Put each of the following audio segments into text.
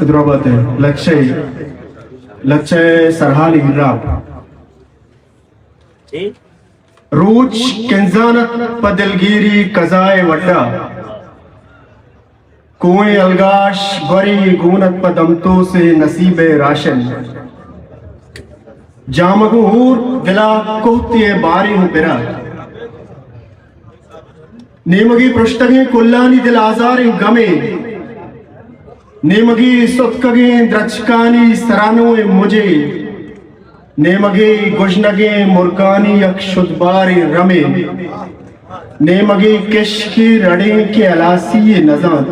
درابات ءِ لچہ، لچہ ءِ سرحال ءِ ہیراب۔ روچ کنزان ات پہ دلگیری قضا ءِ وڈا، کوہیں الگاش گوری گون ات پہ دمتوس ءِ نصیب ءِ راشن۔ جامگوں ہور دلا کوہتے ءِ باریں برا، نیمگی پرشتگیں کلانی دل آزاریں گمے، نیمگی ستکگیں درچکانی سرانوئیں مجے، نیمگی گژنگیں مرگانی یک شدباریں رمے، نیمگی کشکی رڑیں کہ ہلاسی نزانت۔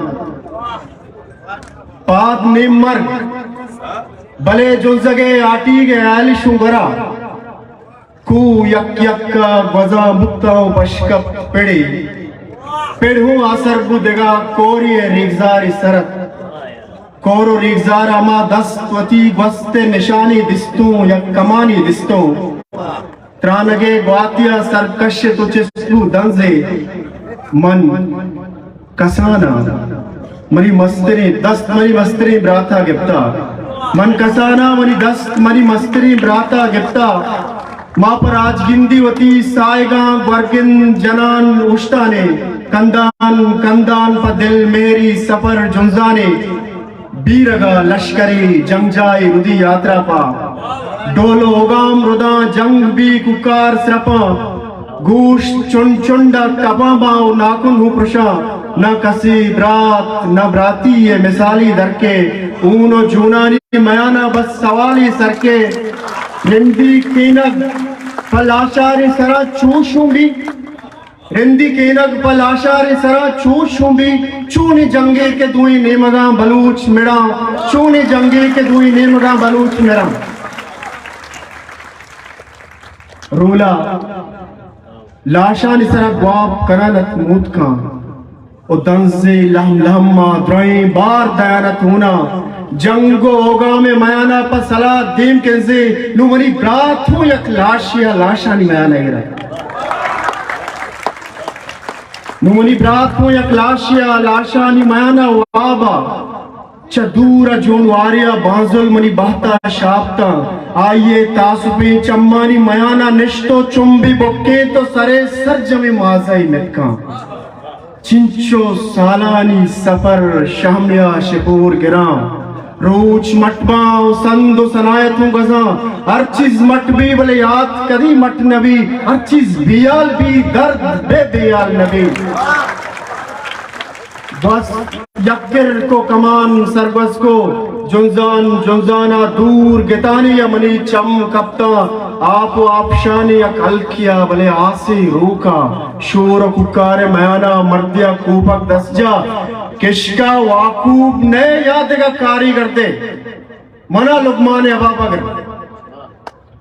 پاد نیم مرگ، بلے جنزگ ءِ آٹیگ ءِ ہیالشوں گورا، کوہ یک یک ءَ گوزاں بوتاں و پشکپت پڑے۔ پڑ ہوں آسر بو دگہ کوری ءِ ریگزاری سر ات۔ کور و ریگزار ہما دست وتی گوست ءِ نشانی دیستوں، یک کمانی دیستوں۔ ترانگے گواتی ءَ سرکش ات و چست بو دنزے۔ من کساناں منی مستریں دست منی مستریں براتا گپتا۔ من کساناں منی دست منی مستریں براتا گپتا۔ ما پہ راجگندی وتی ساہگاں گورگند جنان اوشتانے، کندان کندان پہ دل مہری سفر جنزانے۔ بیرگا لشکری جنگجائی ردی یاترا پا، ڈول و اوگام رداں جنگ بی کوکار سرپاں۔ گوشت چنڈ چنڈ ءَ کپاں باں و ناکن ہوں پرشاں، نہ کسی برات نہ براتی ءِ مثالی درکے۔ ہون و جونانی میان ءَ بس سوالی سرکے۔ رندی کینگ پہ لاشاریں سرا چون شون بی؟ رندی کینگ پہ لاشاریں سرا چون شون بی؟ چونیں جنگے کہ دوئیں نیمگاں بلوچ مڑاں، چونیں جنگے کہ دوئیں نیمگاں بلوچ مڑاں۔ رولا لاشانی سرا گواب کنان ات موتکاں و دنزے لہم لہم ءَ درائیں بار دیان ات ہونا۔ جنگ و اوگام ءِ میان ءَ پہ سلاہ دیم کنزے، نوں منی برات ہوں یک لاشے ءَ لاشانی میان ءَ ایر ات۔ نوں منی برات ہوں یک لاشے ءَ لاشانی میان ءَ واب ءَ۔ چہ دور ءَ جونواری ءَ بانزل منی بہت ءَ شاپتاں۔ آئی ءِ تاسپیں چمانی میان ءَ نشت و چمبی بکینت و سرے سرجمیں مازائی متکاں۔ چنچو سالانی سفر شہمیا شپور گراں۔ روچ مٹ باں و سند و سنایت ہوں گزاں۔ ہر چیز مٹ بی بلے یات کدی مٹ نہ بی۔ ہر چیز بیال بی، درد بے بیال نہ بی۔ بس یک کرک و کمان سرگوز کو، جنزان جنزان ءَ دور گتانی ءَ منی چم کپتاں۔ آپ و آپشانی یک ہلکے ءَ بلے آسے روک ءَ شور و کوکار ءِ میان ءَ مردے ءَ کوپگ دست جا، کشک ءَ واکوب نئے یا دگہ کاریگر دے؟ منا لقمان ابابگر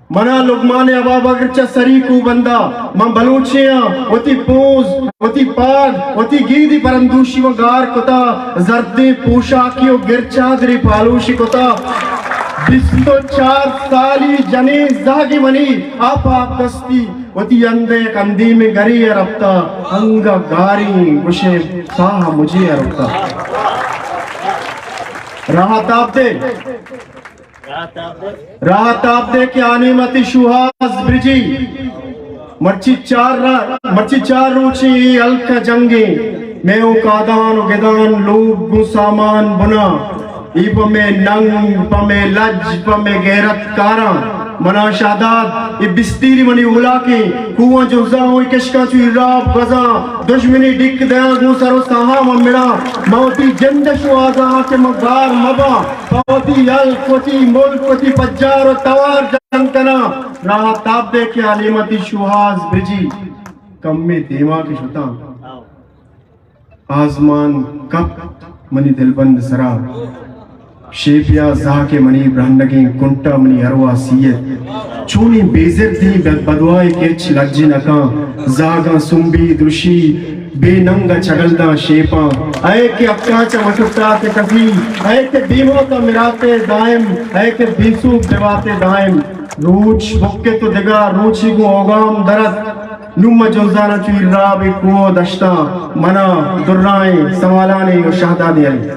منا لقمان ابابگر چہ سری کوبندا، من بلوچے آں، وتی پونز، وتی پاگ، وتی گیدی پرندوشی من گار کتا، زردیں پوشاکی و گرچادری پالوشی کتا۔ بیست و چار سالی جنین زہگی منی آپ آپ دستی وتی اندے کندی میں گری رپتا، انگا گاری گشے ساہ مجھے رپتا۔ راہ تاب دے۔ راہ تاب دے کہ آ نیمتی شوہاز برجی۔ مرچی چار را-، مرچی چار روچی اے ہلک ءَ جنگیں۔ مئے و کادان و گدان لوگ گوں سامان بنا۔ اے پہ مئے ننگ، پہ مئے لج، پہ مئے غیرت کاراں۔ منا شہداد، اے بستیری منی اولاکیں۔ کوہاں جنزاں و اے کشکاں چو ہیراب گوزاں۔ دژمنی ڈک دیاں گوں سر و ساہاں من مڑاں۔ من وتی جند ءَ شوہازاں کہ من گار مباں۔ پہ وتی ہلک، وتی ملک، وتی پجار و توار جنگ کناں۔ راہ تاب دے کہ آ نیمتی شوہاز برجی۔ کمے دیما کہ شتاں، آزمان کپت منی دلبند سرا۔ شیپیا زاہ کہ منی برہنگیں کنٹا منی ارواح سیت۔ چونیں بے زردیں بد-، بدواہے کہ ہچ لج نکاں۔ زاگاں سمبی درشی، بے ننگ ءَ چگل داں شیپاں۔ اے کہ اکاں چہ مشتات کسی، اے کہ بے موت ءَ مرات دائم، اے کہ بے سوب ببات دائم۔ روچ بکت و دگہ روچی گوں اوگام درت۔ نوں من جنزاناں چو ہیرابیں کوہ و دشتاں، منا درائیں سوالانی و شہدانی ہلے۔